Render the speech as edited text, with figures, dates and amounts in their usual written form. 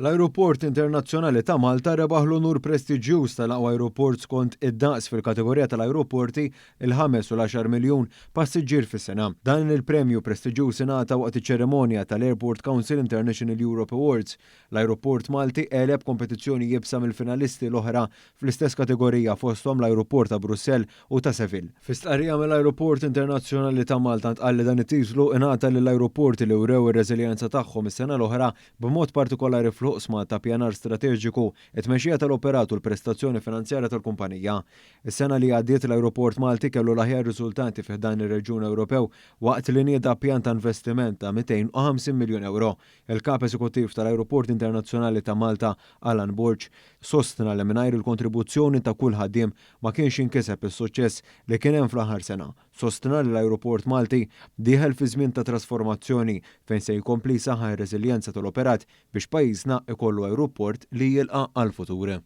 L-Ajruport Internazzjonali ta' Malta rebaħ l-unur prestiġjuż tal-aqwa ajruport skont id-daqs fil-kategorija tal-ajruporti il-ħames u l-għaxar miljun passiġġier fis-sena. Dan il-premju prestiġjuż ingħata waqt iċ-ċerimonja tal-Airport Council International Europe Awards. L-ajruport Malti għeleb kompetizzjoni iebsa mill-finalisti l-oħra fl-istess kategorija, fosthom l-ajruport ta' Brussell u ta' Seville. Fi stqarrija mill-Ajruport Internazzjonali ta' Malta ntqal li dan it-titlu ingħata lill-ajruporti li wrew ir-reżiljenza tagħhom is-sena l-oħra, b'mod partikolari fl-oqsma ta' pjanar strateġiku, it-tmexxija tal-operat u l-prestazzjoni finanzjarja tal-kumpanija. Is-sena li għaddiet l-Ajruport Malti kellu l-aħjar riżultati fi ħdan ir-reġjun Ewropew waqt li nieda pjan ta' investiment ta' 250 miljun ewro. Il-Kap Eżekuttiv tal-Ajruport Internazzjonali ta' Malta, Alan Borg, sostna li mingħajr il-kontribuzzjoni ta' kull ħaddiem ma kienx jinkiseb is-suċċess li kien hemm fl-aħħar sena. Sostna li l-ajruport Malti dieħel fi żmien ta' trasformazzjoni fejn se jkompli jsaħħaħ ir-reżiljenza tal-operat biex pajjiżna jkollu ajruport li jilqa' għall-futur.